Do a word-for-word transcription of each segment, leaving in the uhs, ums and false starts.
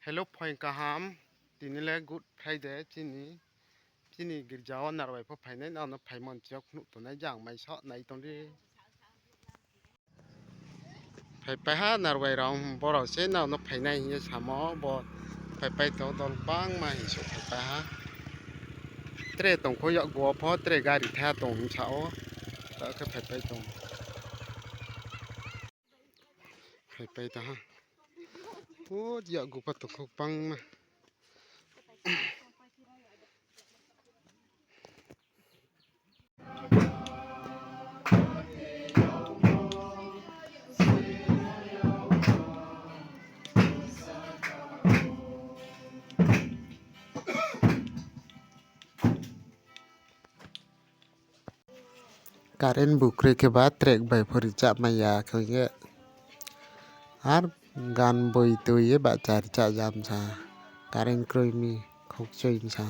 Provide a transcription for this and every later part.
Hello, phaing kaham. Tini le Good Friday, chini, chini girja wo narwai pho phainai, nrao no phaimo ni chiyok phnuh tongnai jang mai so nai tong di. Phaipai ha narwai rao, brao se nrao no phainai hing ye samo, bo phaipai tong dol bangma hing se phaipai ha. Tre tongkho yakgu wo pho, tre gari thaiha tong hing sa ou, ta khe phaipai tong. Phaipai ta ha. O yakgu pho tongkho bangma. Current bu kroi khe ba track bai pho richah mai ya khe ye. Ar gan boi tui ye bahcha richah jam sa. Current kroi mi khokchoi sa.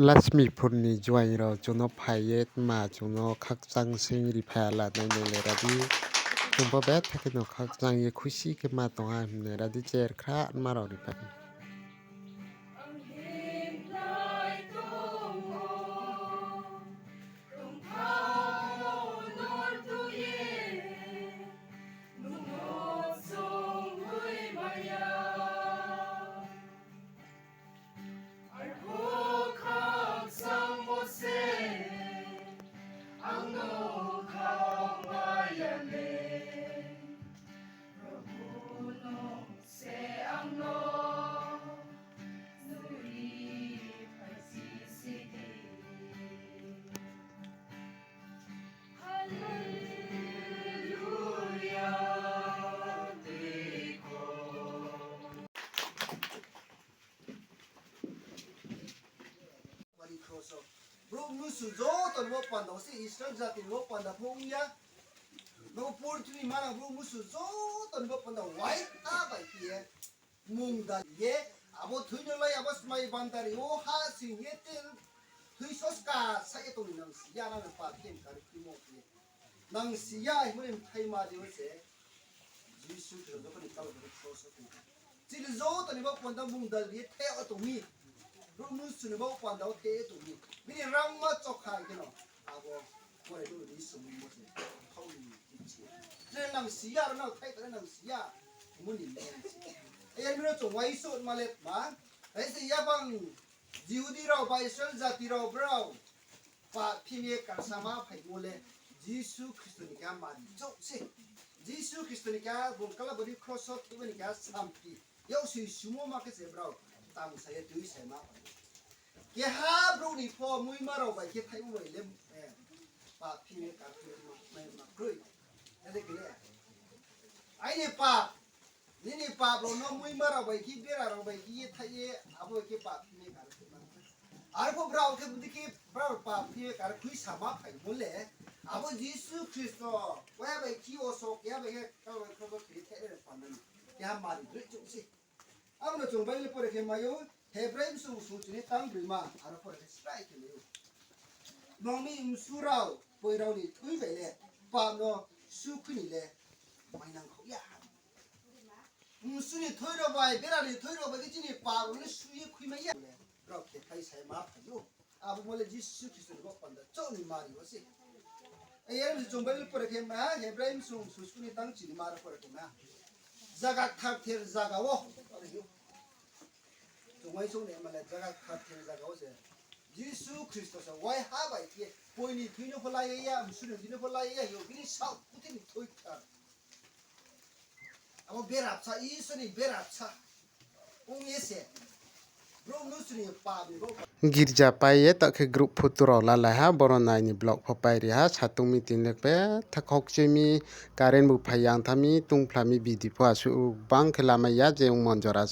Lakshmipur ni juaing rao chung no phai ye tma chung no khakchang sing ri phai la nai nai le ra di. Chung pho betha khe no khakchang ye khusi khe ma tong ha hing nai ra di, cher khra ma rao ri phai. Brouh mnusu joto ni bo panda wo se Israel jati ni bo panda pho ong ya. Bo purthimbi manang brouh mnusu joto ni bo panda waitha bai khe ye mungdal ye, abo thoi no lai, abo smai bandari wo ha sing ye tin thoi soska sa ye tong ni nang si ya, nang pap khe kar khuimo khe. Nang si ya himani mthai ma di wo se Jisu Khristo jokhon ni Kalbari kros wo tong. Chini joto ni bo panda mungdal ye the o tong mi. Brouh mnusu ni bo panda wo the ye tong mi. Bini rangma chokha khe no abo pore do ni sumungmo se. Thao ni chi. Je nang si ya, nang thai tare nang si ya. Muni nang si. Eyar mino chung waiso ma le ma. Ai se ya bang Jihudi rao ba Israel jati rao brao pap phim ye karsa ma phaimo le Jisu Khristo ni keha mari chouh se. Jisu Khristo ni keha bung Kalbari kros wo thaiba ni keha sampi. Yaksi sumo ma khe se brao tangsa ye tuisa ma phai. Keha brouh ni pho muima rao bai khe thaimo bai le, eh, pap phim ye karsa ma, ma, ma kroi. Ade khe le. Aini pap, nini pap rao no muima rao bai khe, bera rao bai khe ye thai ye, abo khe pap phim ye kar khe ma. Arphuh brao khe budi khe brao pap phim ye kar khuisa ma phaimo le, abo Jisu Khristo, keha bai khe oso, keha bai khe Kalbari kros wo thoi ye thai ye panda ni keha mari droi chouh se. Abo no chung Bible pore khe mai ou, Hebrai bsung sung chini tang broima, aro pore khe srai khe mai ou. Nong ni msu rao, poi rao ni thui bai le, pap no sukhui ni le, mainang khouh ya. Msu ni thui rao bai, bera ni thui rao bai khe chini pap rao no su ye khui mai ya le, brao khe phai sai ma phai ou. Abo mo le Jisu Khristo ni bo panda chouh ni mari wo se. Eyar ni chung Bible pore khe ma, Hebrai bsung sung sung ni tang chini ma aro pore khe ma. Zaga kthar ther zaga wo. Chung uaingsouh ni ma le zaga kthar ther zaga wo se. Jisu Khristo se waiha bai khe, poi ni thui no pho la ye ya, msu ni thui no pho la ye ya, yo bini saoh puthi ni thui kthar. Abo berabsa, Isor ni berabsa. Ong ye se. Brouh mnusu ni pap ni bo. Girja pai ye, ta khe group photo rao lalai ha, boro nai ni vlog pho pai ri ha, satung mi tin le betha khokchoi mi, current bu phai yang tha mi, tungphla mi bidi pho asuh bang khe lamai ya, je ongmo jora.